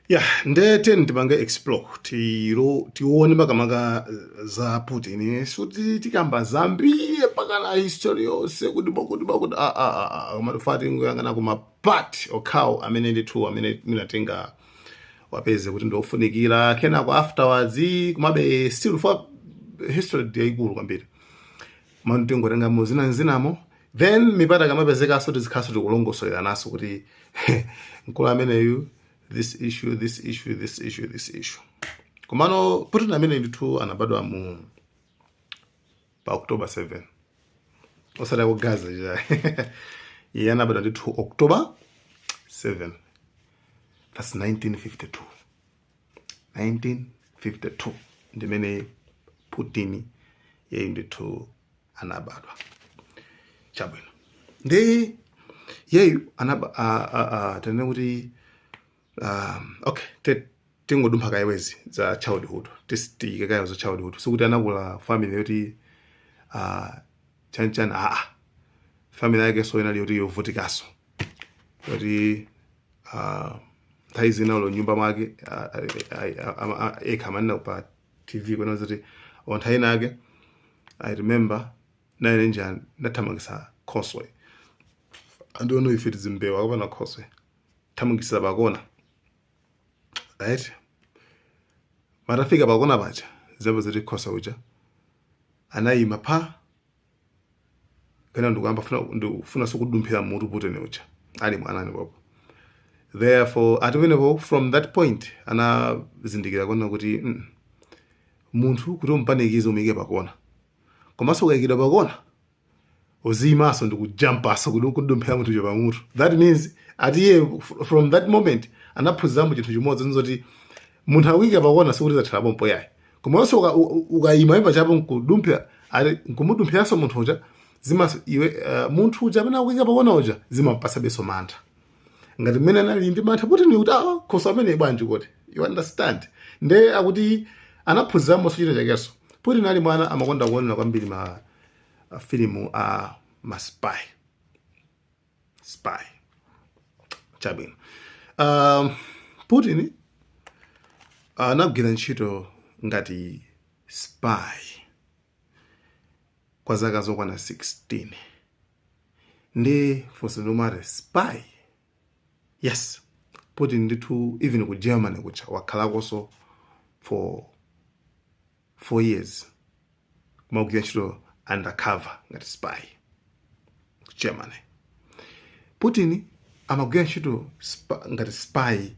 Ya, nde tiyeni tipange explore, tiro tione makamaka za Putin. Suti tikamba zambiri pakana history yonse kuti bakuti bakuti a a a, koma tifati ngoyang'ana kuma part okhawo amene ndithu amene minatenga wapeze kuti ndiofunikira. Kenako afterwards kumabe still for history ndi yayikulu kwambiri, mano tingotenga muzina nzinamo, then mipata kamapezekanso tizikhaso tikulongosoleranaso kuti mkulu ameneyu, this issue, this issue, this issue, this issue. Komano Putin amene ndithu anabadwa mu pa October 7, osati ku Gaza cha. Iye anabadwa ndithu October 7, that's 1952. 1952 ndimene Putin yeyu ndithu anabadwa. Chabwino, ndi yeyu anaba tinene kuti okay, tingodumpha kaiwezi za childhood, tiyike kayo za childhood. Sikuti anakula family yoti chanichani, aa, family yake so inali yoti yovutikaso, yoti nthawi zina ulo nyumba mwake ekha amanena pa TV kwena zoti nthawi inake, "I remember naine njani ndathamangisa khoswe." I don't know if it is mbewa kapena khoswe, thamangisa pakona, right? Matafika pakona paja, zapo zoti khoswe uja anayima pa kena ndikuyamba funa ndikufuna sokudumphira mutu Putin uja ali mwanani popo. Therefore atipenepo from that point anazindikira kuona kuti munthu kuti umpanikize umuyike pakona, komanso ukayikidwa pakona uziyimaso ndikujampaso kuti kudumphira munthu uja pamutu. That means atiye from that moment anaphunziramo chinthu chimodzi, nzoti munthu akuyika pakona sikuti zathala pompo yayi, komanso ukayima imba chapo nkudumphira, ati nkumudumphiranso munthu uja, zima iwe munthu uja amene akuyika pakona uja zimampasa beso mantha, ngati mmene anali ndi mantha Putin kuti ah, khoso amene bwanji kuti, you understand? Nde akuti anaphunziramonso china chakenso. Putin ali mwana amakonda kuonera kwambiri ma filimu a ma spy spy. Chabwino, Putin anagwira ntchito ngati spy kwa zaka zokwana 16. Ndi funso lomati spy, yes, Putin ndithu even ku Germany kucha wakhalakonso for 4 years kumagwira ntchito undercover ngati spy ku Germany. Putin amagwira ntchito ngati spy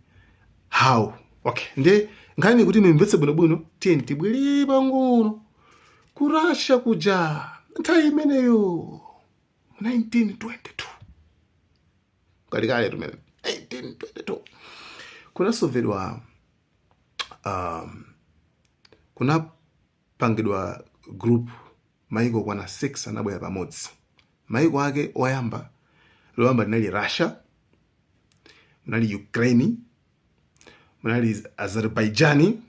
how? Okay, ndi nkhani kuti mimvetse bwinobwino, tiye tibwere pang'ono ku Russia kuja nthawi imeneyo 1922, kalikale tumene 1922 kunasovedwa, kunapangidwa group, maiko kwana 6 anabwera pamodzi. Maiko ake oyamba, loyamba linali Russia, munali Ukraine, munali Azerbaijani,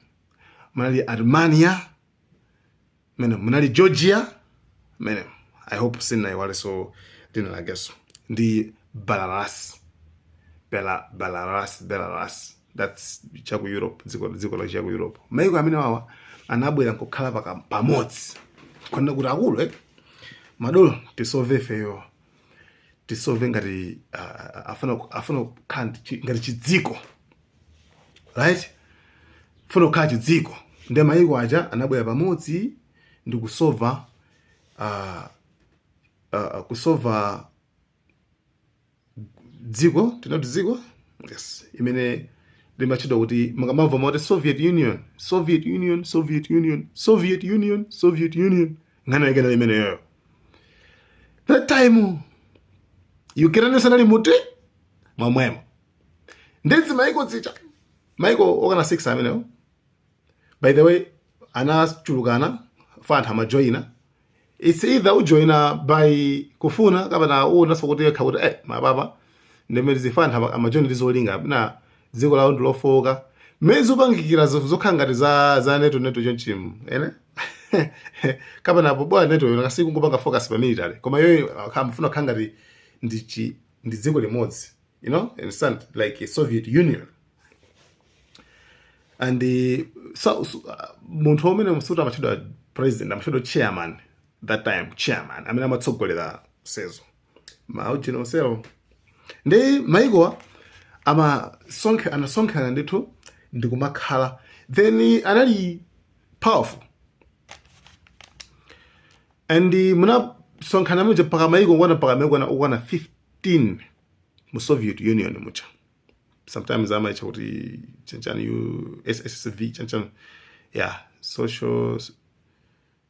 munali Armenia mene, munali Georgia mene, I hope sindinayiwaleso lina lakeso, ndi Belarus, Belarus, Belarus, that's chaku Europe, dziko la chaku Europe. Maiko amene wawa anabwera nkukhala pamodzi kwanena kuti akulu, madolo, tisove ifeyo, tisove ngati afuna kukhala ngati chidziko, right? Funa kukhala chidziko. Ndi maiko aja anabwera pamodzi ndi kusova kusova dziko, tinati dziko, yes, imene limatchedwa kuti, mukamamva moti Soviet Union, Soviet Union, Soviet Union, Soviet Union, Soviet Union, nkhani yake nali imeneyoyo. That time Ukraine sanali muti mwamwemo. Ndedzi maiko zija, maiko okana 6 amenewo, by the way, anachulukana fa anthu amajoyina. It's either ujoyina by kufuna kapena uonanso kuti yekha kuti mapapa ndimene zifa anthu amajoyina ndi zolinga na dziko lawo ndi lofowoka, mmene zopangikira zokhala ngati za NATO, NATO chonchimu ene kapena apo bwa NATO yona kasi kungopanga focus pa military, koma yoyo amafuna kukhala ngati ndi dziko limodzi, you know, understand, like a Soviet Union. And so, munthu amene msuti amatchedwa president, amatchedwa chairman that time, chairman amene amatsogolera sezo maujini onsewo. Ndi maikowa amasonkhe, anasonkhana ndithu ndikumakhala, then anali powerful and munasonkhana muja paka maiko okwana, paka maiko okwana 15 mu Soviet Union muja. Sometimes amaitcha kuti chanchani, USSV chanchani, yeah, social,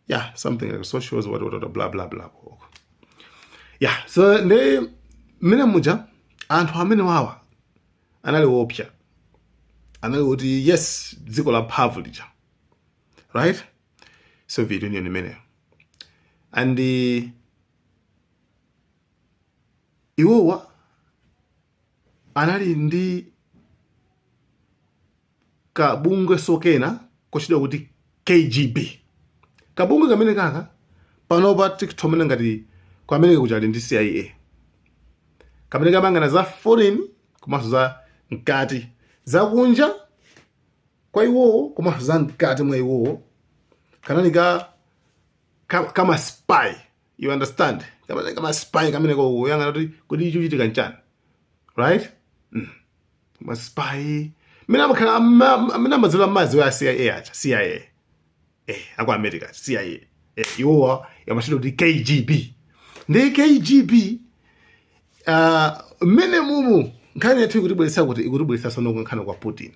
yeah, something like socials, what, what, what, blah blah blah, yeah. So ndi mmene muja anthu amene wawa anali wopsa, anali kuti yes, dziko la mphamvu lija, right? Soviet Union imeneyo. And iwowa anali ndi kabungwe sokena kotchedwa kuti KGB. Kabungwe kamene kaka panopa tikuthomena ngati ku America kuja ali ndi CIA, kamene kamayang'ana za foreign komanso za mkati, zakunja kwa iwowo komanso za mkati mwa iwowo. Kanali ka kama spy, you understand? Kamene kama spy kamene kuyang'ana kuti kodi icho chitika nchani, right? Ma spy mene amakhala amene amadzula mazi wa CIA acha, CIA aku America, CIA iwowa yamatchedwa kuti KGB. Ndi KGB mmene mumu nkhani yathu ikutibweretsa kuti ikutibweretsa sono nkhani kwa Putin.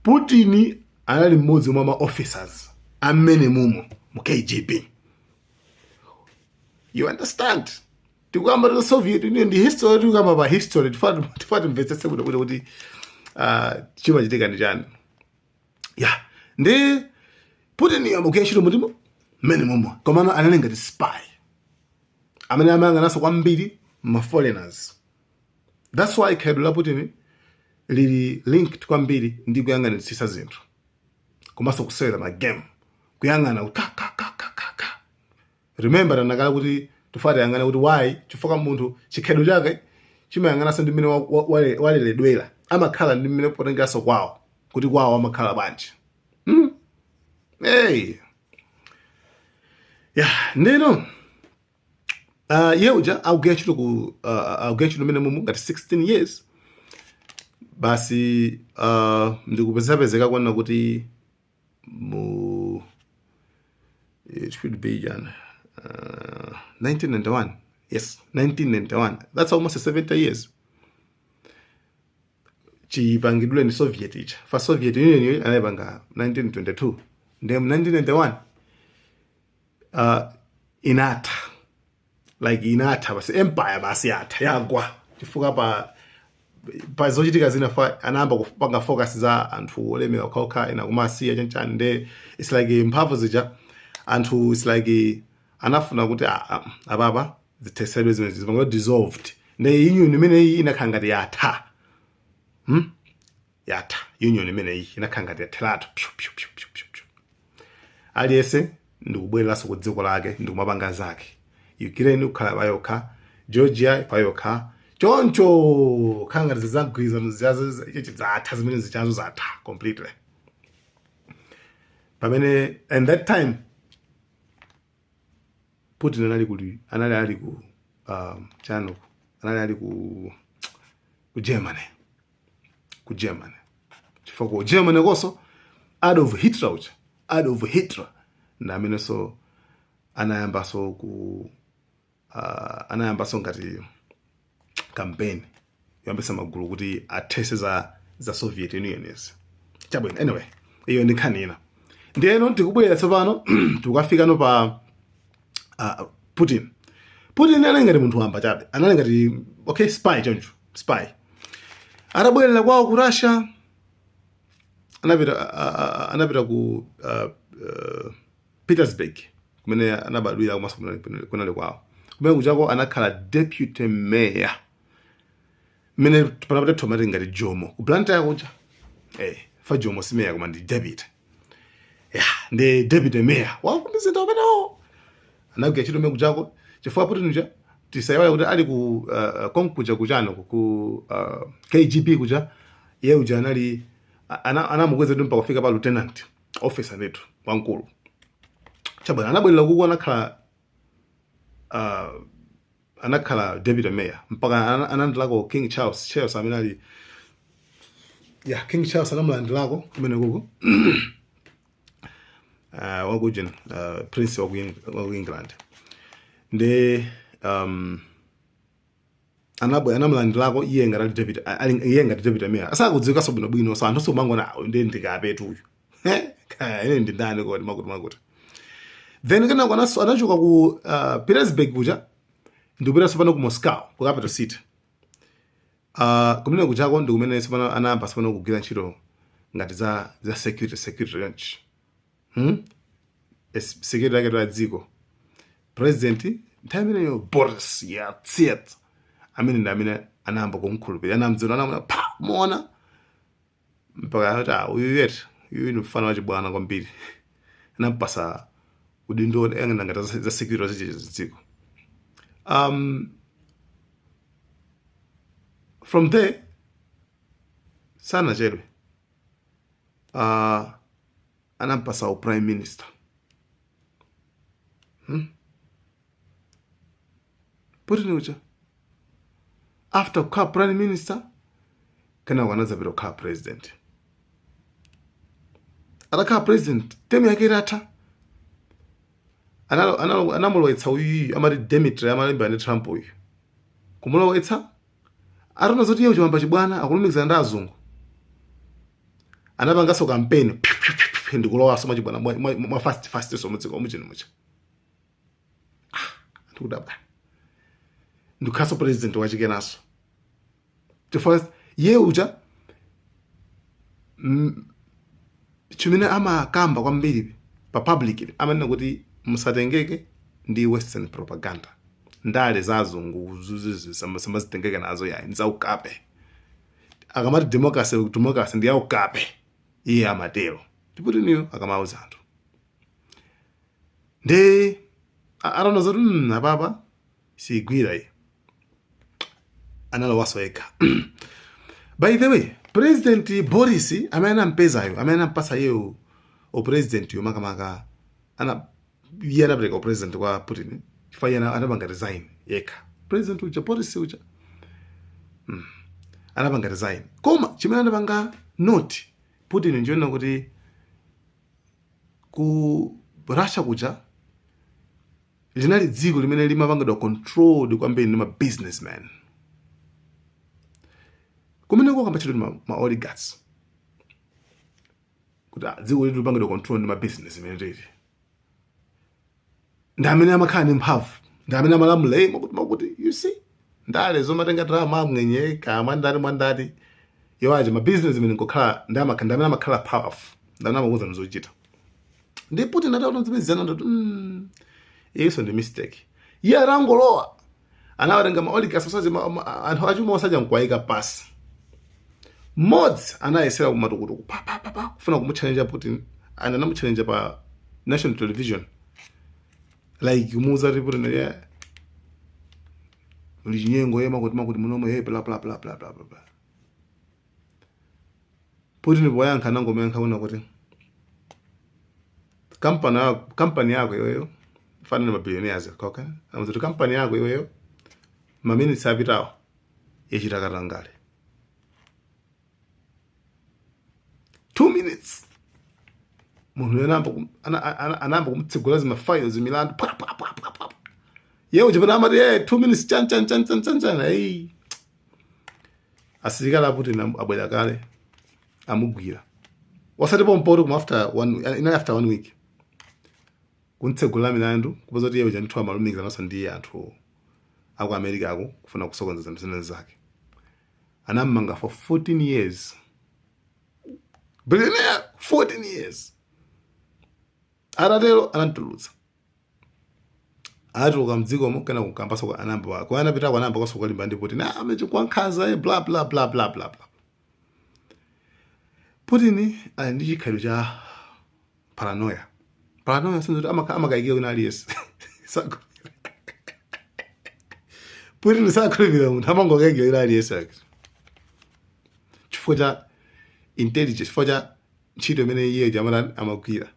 Putin anali mmodzi mwa ma officers amene mumu mu KGB, you understand? Tikuyamba ta Soviet Union ndi history, tikuyamba pa history, tifati timvetsetse kuti chimachitika ndi chani. Yeah, ndi Putin amagwira ntchito mutimo mmene mumo, komano anali ngati spy amene amayang'ananso kwambiri ma foreigners. That's why khalidwe la Putin lili linked kwambiri ndi kuyang'anitsitsa zinthu komanso kusewera ma game, kuyang'ana kuti ka ka ka ka ka ka. Remember, tanakala kuti tifati yang'ana kuti why, chifukwa munthu chikhalidwe chake chimayang'ananso ndi mmene waleredwera, amakhala ndi mmene potengeranso kwawo, kuti kwawo amakhala bwanji. Hey, yeah, ndino iye uja akugwira ntchito ku akugwira ntchito mmene mumu ngati 16 years basi. Ndikupezapezeka kuona kuti mu, it should be Jan 1991, yes, 1991, that's almost 70 years chipangidwe ni Soviet icha fa Soviet Union anayipanga 1922, ndiye mu 1991 inatha, like inatha basi, empire basi yatha, yagwa, chifukwa pa zochitika zina fa anayamba kupanga focus za anthu olemera okhaokha, ena kumasiya chanchani. Nde it's like mphamvu zija anthu, it's like anafuna kuti ah, ah, apapa zithesedwe zimene zipangwe dissolved. Nde union imeneyi inakhala ngati yatha, Yatha union imeneyi, inakhala ngati yatheratu, pyu pyu pyu pyu pyu pyu. Aliyense ndikubwereranso ku dziko lake ndikumapanga zake. Ukraine kukhala payokha, Georgia payokha, choncho khala ngati zizagwirizano zatha, zimene zichazo zatha completely. Pamene and that time Putin anali kuli, anali ali ku chano, anali ali ku Germany, ku Germany, chifukwa ku Germany koso Adolf Hitler uja, Adolf Hitler ndi amenenso anayambaso ku anayambaso ngati campaign yoyambisa magulu kuti athese za Soviet Union izi. Chabwino, anyway, iyo ndi nkhani ina. Ndiyeno tikubwera tsopano, tikukafikano pa Putin. Putin anali ngati munthu wamba chabe, anali ngati okay, spy choncho, spy. Atabwerera kwawo ku Russia, anapita anapita ku Petersburg kumene anabadwira komanso kunali kwawo. Kumene kuchako anakhala deputy mayor, mmene panapata thomati ngati Jomo ku Blantyre kuja. Fa Jomo si mayor koma ndi deputy. Yeah, ndi deputy mayor wa kumzinda umenewo. Anagwira ntchito mmene kuchako chifukwa Putin uja, tisayiwale kuti ali ku konkuja kuchano ku KGB kuja, iye uja anali Anamukweza ndi mpaka kufika pa lieutenant officer ndithu wamkulu. Chabwino, anabwerera kuku, anakhala deputy mayor mpaka analandilako King Charles amene ali, yeah, King Charles anamulandilako kumene kuko, wakujena prince waku England. Ndi anamulandilako iye ngati ali deputy, iye ngati deputy mayor, asakudziwikanso bwinobwino. So anthu somangona ndi ndikapetu uyu, kaya ine ndi ndani kodi, makuti makuti. Then kenako anachoka ku Petersburg kuja ndikupita pano ku Moscow, ku capital city. Kumene kuchako ndi kumene tsopano anayamba tsopano kugwira ntchito ngati za security range, Security yake ya dziko, president nthawi imeneyo Boris Yeltsin, amene ndi amene anayamba kumkhulupirira, anamdziwa, anamuna pa muona mpaka anati, "Ah, uyu yet uyu ni mfano wachibwana kwambiri." Anampasa udindo oyang'anira ngati za security za dziko. From there sanachedwe, anampasa u prime minister, Putin uja. After kukhala prime minister, kenako anadzapita kukhala president. Atakhala president, term yake itatha, anamulowetsa uyuyu amati Dmitry, amalimba ndi Trump uyu. Kumulowetsa ataona zoti iye uchimamba chibwana, akulumikizana ndi azungu, anapanganso kampeni ndikulowaso mwachibwana, mwa fast fast. So mudziko muchino mucha anthu kudabwa, ndikukhalanso president wachikenaso, chifukwa iye uja chimene amakamba kwambiri pa public, amanena kuti musatengeke ndi Western propaganda, ndale za azungu samazitengeke nazo, yayi, nzaukape. Akamati democracy, democracy ndi yaukape, iye amatero. Ndipo tiniyo akamauza anthu ndi ataona zoti apapa sigwira iyi, analowaso yekha. By the way, President Boris amene anampezayo, amene anampasa iyeyo upresident yo, makamaka ana iye anapereka upresident kwa Putin chifukwa iye anapanga resign yekha. President uja, Boris uja, anapanga resign. Koma chimene anapanga note Putin njiona kuti ku Russia kuja linali dziko limene limapangidwa controlled kwambiri ndi ma businessmen. Kumeneko kambatchedwa ndi ma oligarchs, kuti dziko litu lipangidwa control ndi ma businessmen titi ndi amene amakhala ndi mphamvu, ndi amene amalamula, makuti makuti. You see, ndale zomatenga drama amwenye kaya mwandati mwandati yowaje, ma businessmen nkokhala ndi amene amakhala powerful, ndi amene amakuza zochita. Ndi Putin ataona zimene zana ndati, iyiso ndi mistake." Iye atangolowa anawatenga ma oligarchs osazi anthu achuma osaja nkuwayika pasi. Mmodzi anayesera kumatukutuku pa pa pa pa kufuna kumutchalenja Putin, and anamutchalenja pa national television, like kumuuza kuti Putin, yeah, uli chinyengo ye, makuti makuti munomo ye, bla bla bla bla bla bla. Putin poyankha anangomuyankha kuna kuti kampani yako iweyo, fanana ma billionaires, okay, amazoti kampani yako iweyo ma minutes apitawo yachita katangale 2 minutes. Munthu anayamba kumtsegula zima files, milandu, pa pa pa pa pa. Yewe chipana amati, 2 minutes chan chan chan chan chan chan. Hey, asilikali a Putin abwera kale, amugwira wasati pompoto, koma after one inali after one week kuntsegula milandu, kupeza kuti yewe chandithu amalumikizananso ndi anthu aku America ako kufuna kusokoneza zinthu zina zake. Anammanga for 14 years, billionaire, 14 years. Atatero anamtulutsa, atuluka mdzikomo. Kena kukambaso anayamba kwa anapitako, anayamba kwaso kukalimba ndi Putin, ah, amechikwankhaza, bla bla bla bla bla bla. Putin ali ndi chikhalidwe cha paranoia. Paranoia sinzoti amakayikira wina aliyense. Putin sakhulupirira munthu, amangokayikira wina aliyense ake chifukwa cha intelligence, chifukwa cha ntchito imene iye chamene amagwira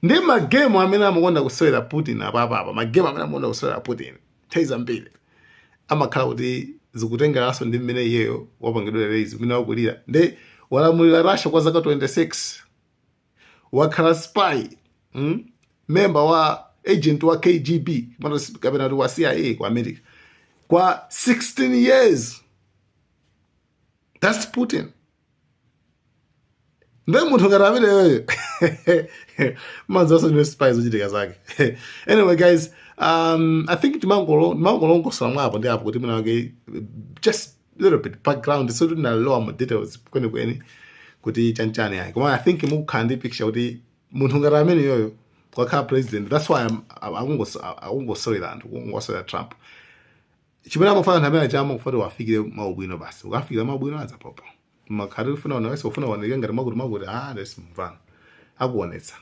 ndi magemu amene amakonda kusewera Putin apapapa. Magemu amene amakonda kusewera Putin nthawi zambiri amakhala kuti zikutengeranso ndi mmene iyeyo wapangidwira raise, mmene wakulira. Ndi walamulira Russia kwa zaka 26, wakhala spy, Member wa agent wa KGB kapena kuti wa CIA ku America kwa 16 years. That's Putin. Nde munthu ngati ameneyoyo manzaso ndiwe spy, zochitika zake. Anyway guys, I think timangolongosola mwapo ndi apo kuti mwina wake just little bit background, so tinalowa mu details kwenikweni kuti chanchani ayi, koma I think mukukhala ndi picture kuti munthu ngati ameneyoyo kwakhala president. That's why akungosewera anthu, kungosewera Trump. Chimene amafuna anthu amene achama kufati wafikire maubwino basi, ukafikira maubwino adzapopo makhati ufuna onese, ufuna uoneke ngati mwakuti mwakuti. Ah, lesi mvano akuonetsa.